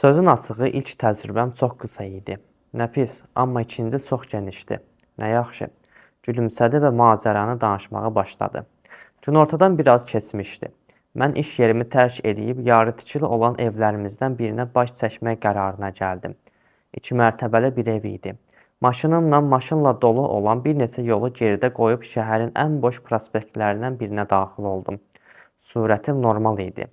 Sözün açığı ilk təcrübəm çox qısa idi. Nə pis, amma ikinci çox genişdi. Nə yaxşı. Gülümsədi və macəranı danışmağa başladı. Günortadan biraz keçmişdi. Mən iş yerimi tərk edib yarı tikili olan evlərimizdən birinə baş çəkmək qərarına gəldim. 2 mərtəbəli bir ev idi. Maşınımla maşınla dolu olan bir neçə yolu geridə qoyub şəhərin ən boş prospektlərindən birinə daxil oldum. Sürətim normal idi.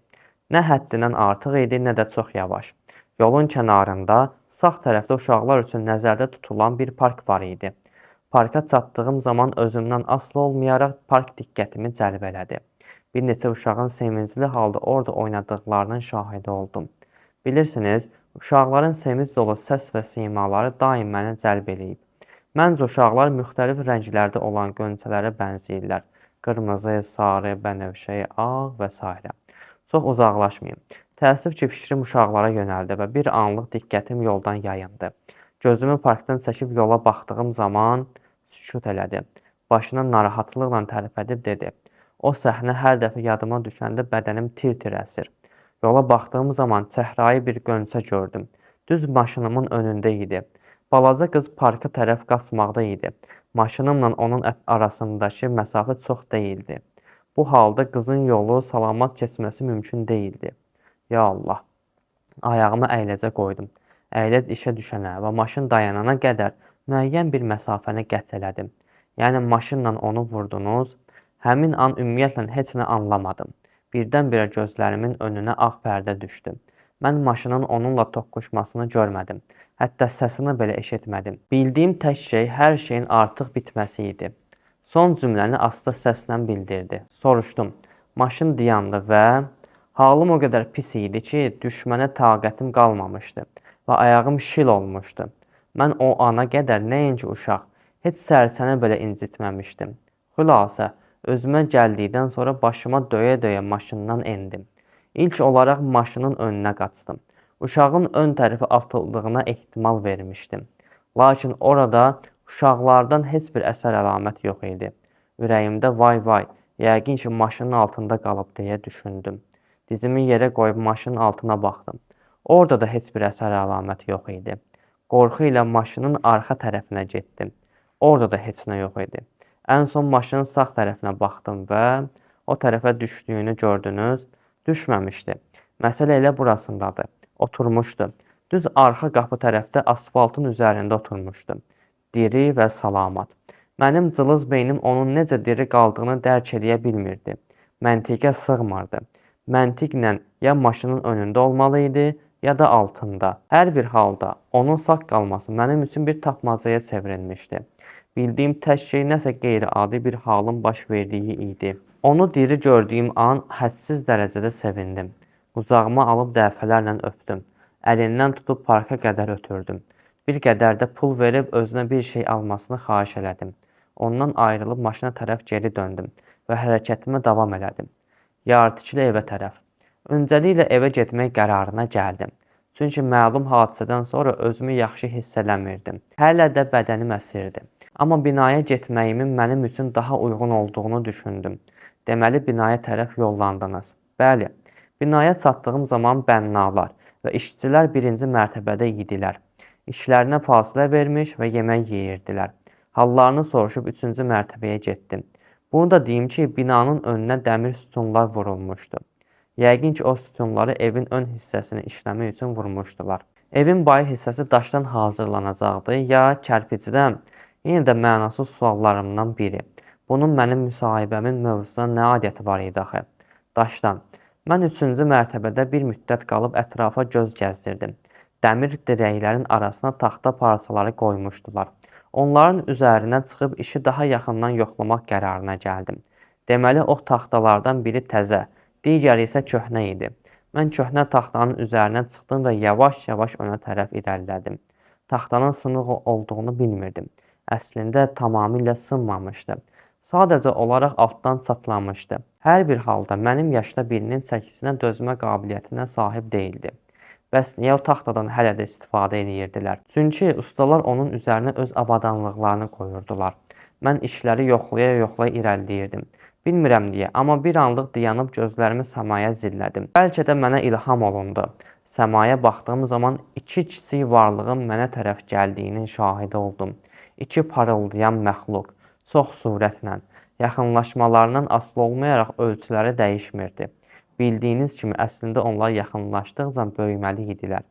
Nə həddindən artıq idi, nə də çox yavaş. Yolun kənarında sağ tərəfdə uşaqlar üçün nəzərdə tutulan bir park var idi. Parka çatdığım zaman özümdən asılı olmayaraq park diqqətimi cəlb elədi. Bir neçə uşağın sevincli halda orada oynadıqlarının şahidi oldum. Bilirsiniz, uşaqların sevinc dolu səs və simaları daim məni cəlb eləyib. Məncə uşaqlar müxtəlif rənglərdə olan qönçələrə bənzəyirlər. Qırmızı, sarı, bənövşəyi, ağ və s. Çox uzaqlaşmayım. Təəssüf ki, fikrim uşaqlara yönəldi və bir anlıq diqqətim yoldan yayındı. Gözümü parkdan çəkib yola baxdığım zaman sükut elədi. Başını narahatlıqla tərpədib dedi. O səhnə hər dəfə yadıma düşəndə bədənim tir-tir əsir. Yola baxdığım zaman çəhrayı bir qönçə gördüm. Düz maşınımın önündə idi. Balaca qız parka tərəf qaçmaqda idi. Maşınımla onun arasındakı məsafə çox deyildi. Bu halda qızın yolu salamat keçməsi mümkün deyildi. Ya Allah! Ayağımı əyləcə qoydum. Əyləc işə düşənə və maşın dayanana qədər müəyyən bir məsafəni qət elədim. Yəni maşınla onu vurdunuz. Həmin an ümumiyyətlə heç nə anlamadım. Birdən-birə gözlərimin önünə ağ pərdə düşdü. Mən maşının onunla toqquşmasını görmədim. Hətta səsini belə eşitmədim. Bildiyim tək şey hər şeyin artıq bitməsi idi. Son cümləni asta səslə bildirdi. Soruşdum. Maşın dayandı və halım o qədər pis idi ki, düşmənə taqətim qalmamışdı və ayağım şil olmuşdu. Mən o ana qədər nəinki uşaq, heç sərçəni belə incitməmişdim. Xülasə, özümə gəldikdən sonra başıma döyə-döyə maşından endim. İlk olaraq maşının önünə qaçdım. Uşağın ön tərəfi atıldığına ehtimal vermişdim. Lakin orada uşaqlardan heç bir əsər əlamət yox idi. Ürəyimdə vay vay, yəqin ki maşının altında qalıb deyə düşündüm. Dizimi yerə qoyub maşının altına baxdım. Orada da heç bir əsər əlamət yox idi. Qorxu ilə maşının arxa tərəfinə getdim. Orada da heç nə yox idi. Ən son maşının sağ tərəfinə baxdım və o tərəfə düşdüyünü gördünüz. Düşməmişdi. Məsələ elə burasındadır. Oturmuşdu. Düz arxa qapı tərəfdə asfaltın üzərində oturmuşdu. Diri və salamat. Mənim cılız beynim onun necə diri qaldığını dərk eləyə bilmirdi. Məntiqə sığmırdı. Məntiqlə ya maşının önündə olmalı idi, ya da altında. Hər bir halda onun sağ qalması mənim üçün bir tapmacaya çevrilmişdi. Bildiyim tək şey nəsə qeyri-adi bir halın baş verdiyi idi. Onu diri gördüyüm an hədsiz dərəcədə sevindim. Qucağıma alıb dəfələrlə öpdüm. Əlindən tutub parka qədər ötürdüm. Bir qədər də pul verib özünə bir şey almasını xahiş elədim. Ondan ayrılıb maşına tərəf geri döndüm və hərəkətimə davam elədim. Yarıtikili evə tərəf. Öncəliklə evə getmək qərarına gəldim. Çünki məlum hadisədən sonra özümü yaxşı hiss eləmirdim. Hələ də bədənim əsirdi. Amma binaya getməyimin mənim üçün daha uyğun olduğunu düşündüm. Deməli, binaya tərəf yollandınız. Bəli, binaya çatdığım zaman bənnalar və işçilər birinci mərtəbədə idilər. İşlərinə fasilə vermiş və yemək yeyirdilər. Hallarını soruşub 3-cü mərtəbəyə getdim. Bunu da deyim ki, binanın önünə dəmir sütunlar vurulmuşdu. Yəqin ki, o sütunları evin ön hissəsini işləmək üçün vurmuşdular. Evin bayır hissəsi daşdan hazırlanacaqdı ya kərpicdən? Yenə də mənasız suallarımdan biri. Bunun mənim müsahibəmin mövzusuna nə aidiyyəti var idi axı? Daşdan. Mən 3-cü mərtəbədə bir müddət qalıb ətrafa göz gəzdirdim. Dəmir dirəklərin arasına taxta parçaları qoymuşdular. Onların üzərinə çıxıb işi daha yaxından yoxlamaq qərarına gəldim. Deməli, o taxtalardan biri təzə, digəri isə köhnə idi. Mən köhnə taxtanın üzərinə çıxdım və yavaş-yavaş önə tərəf irəlilədim. Taxtanın sınıq olduğunu bilmirdim. Əslində tamamilə sınmamışdı. Sadəcə olaraq altdan çatlamışdı. Hər bir halda mənim yaşda birinin çəkisinə dözmə qabiliyyətinə sahib deyildi. Bəs niyə o taxtadan hələ də istifadə edirdilər? Çünki ustalar onun üzərinə öz avadanlıqlarını qoyurdular. Mən işləri yoxlaya-yoxlaya irəliləyirdim. Bilmirəm niyə, amma bir anlıq dayanıb gözlərimi səmaya zillədim. Bəlkə də mənə ilham olundu. Səmaya baxdığım zaman iki kiçik varlığın mənə tərəf gəldiyinin şahidi oldum. İki parıldayan məxluq, çox sürətlə, yaxınlaşmalarından asılı olmayaraq ölçüləri dəyişmirdi. Bildiyiniz kimi əslində onlar yaxınlaşdıqca böyüməli idilər.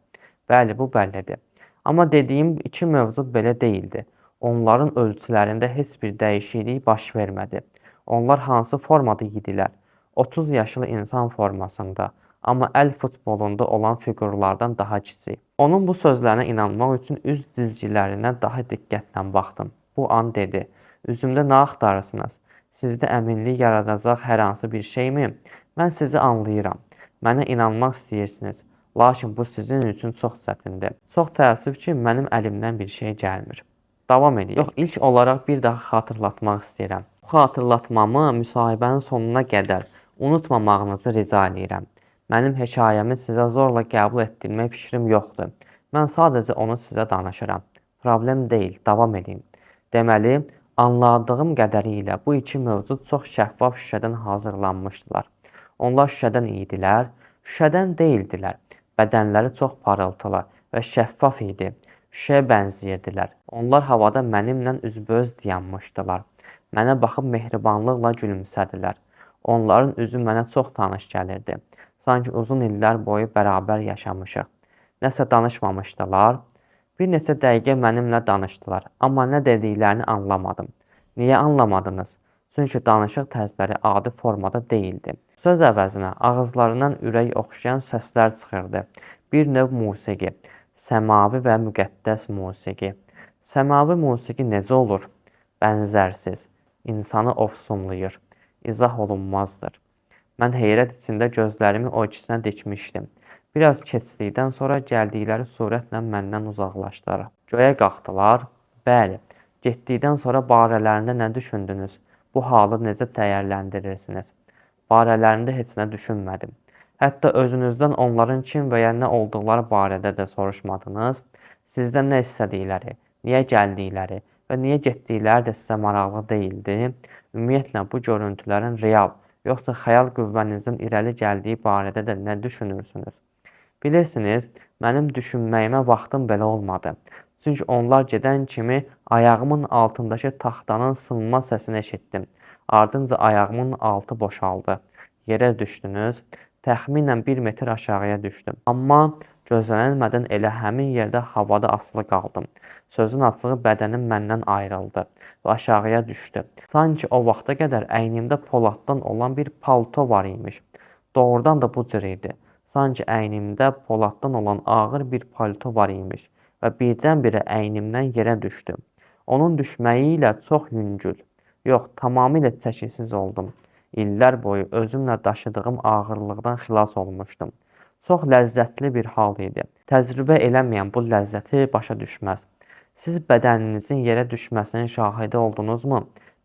Bəli, bu bəllidir. Amma dediyim iki mövcud belə deyildi. Onların ölçülərində heç bir dəyişiklik baş vermədi. Onlar hansı formada idilər? 30 yaşlı insan formasında, amma əl futbolunda olan fiqurlardan daha kiçik. Onun bu sözlərinə inanmaq üçün üz cizgilərinə daha diqqətlə baxdım. Bu an dedi: "Üzümdə nə axtarırsınız? Sizdə əminlik yaradacaq hər hansı bir şeymi? Mən sizi anlayıram. Mənə inanmaq istəyirsiniz. Lakin bu sizin üçün çox çətindir. Çox təəssüf ki, mənim əlimdən bir şey gəlmir." Davam edək. Yox, ilk olaraq bir daha xatırlatmaq istəyirəm. Bu xatırlatmamı müsahibənin sonuna qədər unutmamağınızı rica edirəm. Mənim hekayəmi sizə zorla qəbul etdirmək fikrim yoxdur. Mən sadəcə onu sizə danışıram. Problem deyil, davam edin. Deməli, anladığım qədəri ilə bu iki mövcud çox şəffaf şüşədən hazırlanmışdılar. Onlar şüşədən idilər, şüşədən deyildilər. Bədənləri çox parıltılı və şəffaf idi. Şüşəyə bənzəyirdilər. Onlar havada mənimlə üzbəüz dayanmışdılar. Mənə baxıb mehribanlıqla gülümsədilər. Onların üzü mənə çox tanış gəlirdi. Sanki uzun illər boyu bərabər yaşamışıq. Nəsə danışmamışdılar. Bir neçə dəqiqə mənimlə danışdılar, amma nə dediklərini anlamadım. Niyə anlamadınız? Çünki danışıq tərzləri adi formada deyildi. Söz əvəzinə ağızlarından ürək oxşayan səslər çıxırdı. Bir növ musiqi, səmavi və müqəddəs musiqi. Səmavi musiqi necə olur? Bənzərsiz, insanı ofsunlayır, izah olunmazdır. Mən heyrət içində gözlərimi o ikisinə dikmişdim. Biraz keçdikdən sonra gəldikləri surətlə məndən uzaqlaşdılar. Göyə qalxdılar. Bəli, getdikdən sonra barələrində nə düşündünüz? Bu halı necə dəyərləndirirsiniz? Barələrində heç nə düşünmədim. Hətta özünüzdən onların kim və ya nə olduqları barədə də soruşmadınız. Sizdən nə istədikləri, niyə gəldikləri və niyə getdikləri də sizə maraqlı deyildi. Ümumiyyətlə, bu görüntülərin real, yoxsa xəyal qüvvənizin irəli gəldiyi barədə də nə düşünürsünüz? Bilirsiniz, mənim düşünməyimə vaxtım belə olmadı. Çünki onlar gedən kimi ayağımın altındakı taxtanın sınma səsini eşitdim. Ardınca ayağımın altı boşaldı. Yerə düşdünüz. Təxminən 1 metr aşağıya düşdüm. Amma gözlənilmədən elə həmin yerdə havada asılı qaldım. Sözün açığı bədənim məndən ayrıldı və aşağıya düşdü. Sanki o vaxta qədər əynimdə poladdan olan bir palto var imiş. Doğrudan da bu cür idi. Sanki əynimdə poladdan olan ağır bir palto var imiş və birdən-birə əynimdən yerə düşdü. Onun düşməyi ilə çox yüngül, yox, tamamilə çəkisiz oldum. İllər boyu özümlə daşıdığım ağırlıqdan xilas olmuşdum. Çox ləzzətli bir hal idi. Təcrübə eləməyən bu ləzzəti başa düşməz. Siz bədəninizin yerə düşməsinin şahidi oldunuzmu?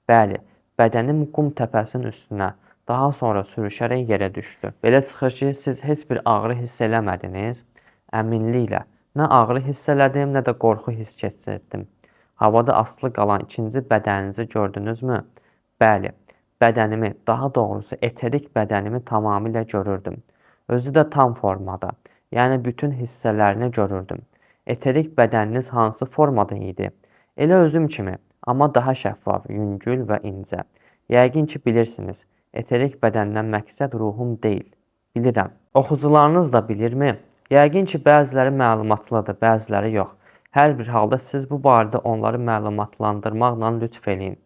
Bəli, bədənim qum təpəsinin üstünə, daha sonra sürüşərək yerə düşdü. Belə çıxır ki, siz heç bir ağrı hiss eləmədiniz? Əminliklə, nə ağrı hiss elədim, nə də qorxu hiss keçirdim. Havada asılı qalan ikinci bədəninizi gördünüzmü? Bəli, bədənimi, daha doğrusu eterik bədənimi tamamilə görürdüm. Özü də tam formada, yəni bütün hissələrini görürdüm. Eterik bədəniniz hansı formada idi? Elə özüm kimi, amma daha şəffaf, yüngül və incə. Yəqin ki, bilirsiniz, eterik bədəndən məqsəd ruhum deyil. Bilirəm. Oxucularınız da bilirmi? Yəqin ki, bəziləri məlumatlıdır, bəziləri yox. Hər bir halda siz bu barədə onları məlumatlandırmaqla lütf eləyin.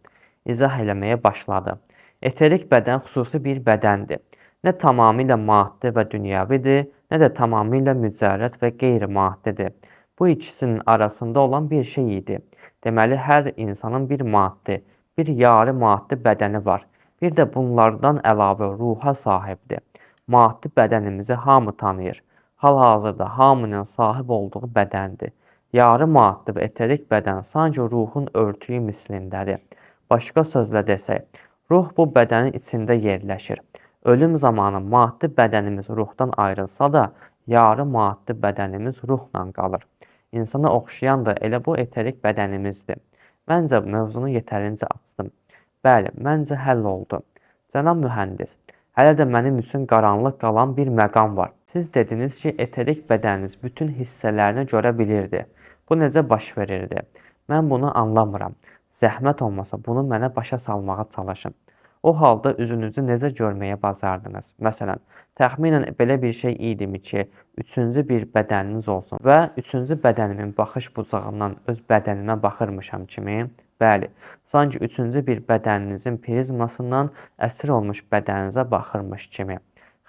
İzah eləməyə başladı. Eterik bədən xüsusi bir bədəndir. Nə tamamilə maddi və dünyəvidir, nə də tamamilə mücərrəd və qeyri-maddidir. Bu ikisinin arasında olan bir şey idi. Deməli, hər insanın bir maddi, bir yarı maddi bədəni var. Bir də bunlardan əlavə ruha sahibdir. Maddi bədənimizi hamı tanıyır. Hal-hazırda hamının sahib olduğu bədəndir. Yarı maddi və eterik bədən sanki ruhun örtüyü mislindədir. Başqa sözlə desək, ruh bu bədənin içində yerləşir. Ölüm zamanı maddi bədənimiz ruhdan ayrılsa da, yarı maddi bədənimiz ruhla qalır. İnsana oxşayan da elə bu eterik bədənimizdir. Məncə mövzunu yetərincə açdım. Bəli, məncə həll oldu. Cənab mühəndis, hələ də mənim üçün qaranlıq qalan bir məqam var. Siz dediniz ki, eterik bədəniniz bütün hissələrini görə bilirdi. Bu necə baş verirdi? Mən bunu anlamıram. Zəhmət olmasa bunu mənə başa salmağa çalışın. O halda üzünüzü necə görməyə bacardınız? Məsələn, təxminən belə bir şey idimi ki, üçüncü bir bədəniniz olsun və üçüncü bədənimin baxış bucağından öz bədənimə baxırmışam kimi? Bəli, sanki üçüncü bir bədəninizin prizmasından əsir olmuş bədəninizə baxırmış kimi.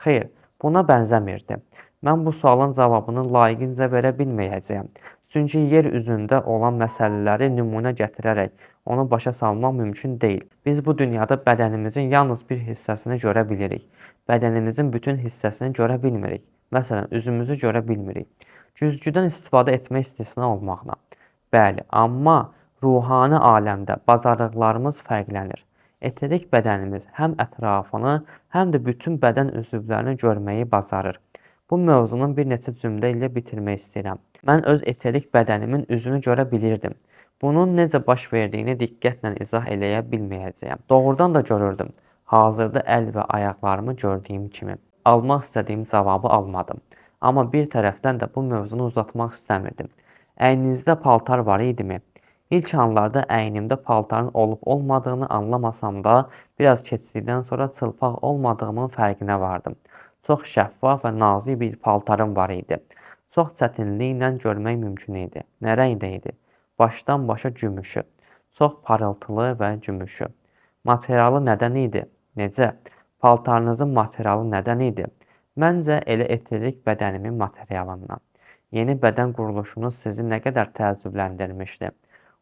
Xeyr, buna bənzəmirdi. Mən bu sualın cavabını layiqincə verə bilməyəcəyəm. Çünki yer üzündə olan məsələləri nümunə gətirərək onu başa salmaq mümkün deyil. Biz bu dünyada bədənimizin yalnız bir hissəsini görə bilirik. Bədənimizin bütün hissəsini görə bilmirik. Məsələn, üzümüzü görə bilmirik. Güzgüdən istifadə etmək istisna olmaqla. Bəli, amma ruhani aləmdə bacarıqlarımız fərqlənir. Eterik bədənimiz həm ətrafını, həm də bütün bədən üzvlərini görməyi bacarır. Bu mövzunu bir neçə cümlə ilə bitirmək istəyirəm. Mən öz eterik bədənimin üzünü görə bilirdim. Bunun necə baş verdiyini diqqətlə izah eləyə bilməyəcəyəm. Doğrudan da görürdüm. Hazırda əl və ayaqlarımı gördüyüm kimi. Almaq istədiyim cavabı almadım. Amma bir tərəfdən də bu mövzunu uzatmaq istəmirdim. Əyninizdə paltar var idimi? İlk anlarda əynimdə paltarın olub olmadığını anlamasam da, biraz keçdikdən sonra çılpaq olmadığımın fərqinə vardım. Çox şəffaf və nazik bir paltarım var idi. Çox çətinliklə görmək mümkün idi. Nə rəngdə idi? Başdan başa gümüşü. Çox parıltılı və gümüşü. Materialı nədən idi? Necə? Paltarınızın materialı nədən idi? Məncə elə eterik bədənimin materialından. Yeni bədən quruluşunuz sizi nə qədər təəccübləndirmişdi?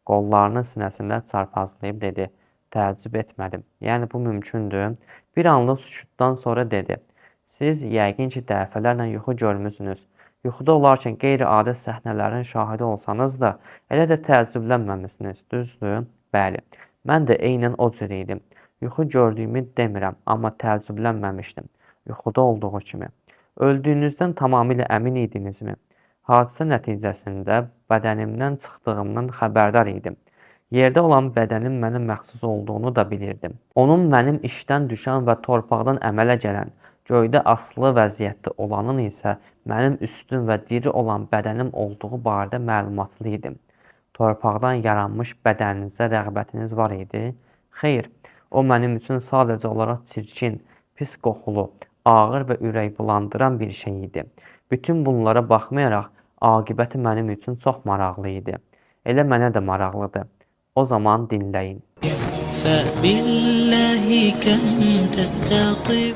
Qollarını sinəsində çarpazlayıb dedi. Təəccüb etmədim. Yəni bu mümkündür? Bir anlıq sükutdan sonra dedi. Siz yəqin ki, dəfələrlə yuxu görmüsünüz. Yuxuda olarkən qeyri-adi səhnələrin şahidi olsanız da, elə də təəccüblənməmisiniz, düzdür? Bəli, mən də eynən o cür idim. Yuxu gördüyümü demirəm, amma təəccüblənməmişdim. Yuxuda olduğu kimi. Öldüyünüzdən tamamilə əmin idinizmi? Hadisə nəticəsində bədənimdən çıxdığımdan xəbərdar idim. Yerdə olan bədənin mənə məxsus olduğunu da bilirdim. Onun mənim işdən düşən və torpaqdan əmələ gələn, göydə asılı vəziyyətdə olanın isə mənim üstün və diri olan bədənim olduğu barədə məlumatlı idim. Torpaqdan yaranmış bədəninizə rəğbətiniz var idi? Xeyr, o mənim üçün sadəcə olaraq çirkin, pis qoxulu, ağır və ürəkbulandıran bir şey idi. Bütün bunlara baxmayaraq, aqibəti mənim üçün çox maraqlı idi. Elə mənə də maraqlıdır. O zaman dinləyin. فبالله كم تستطيب.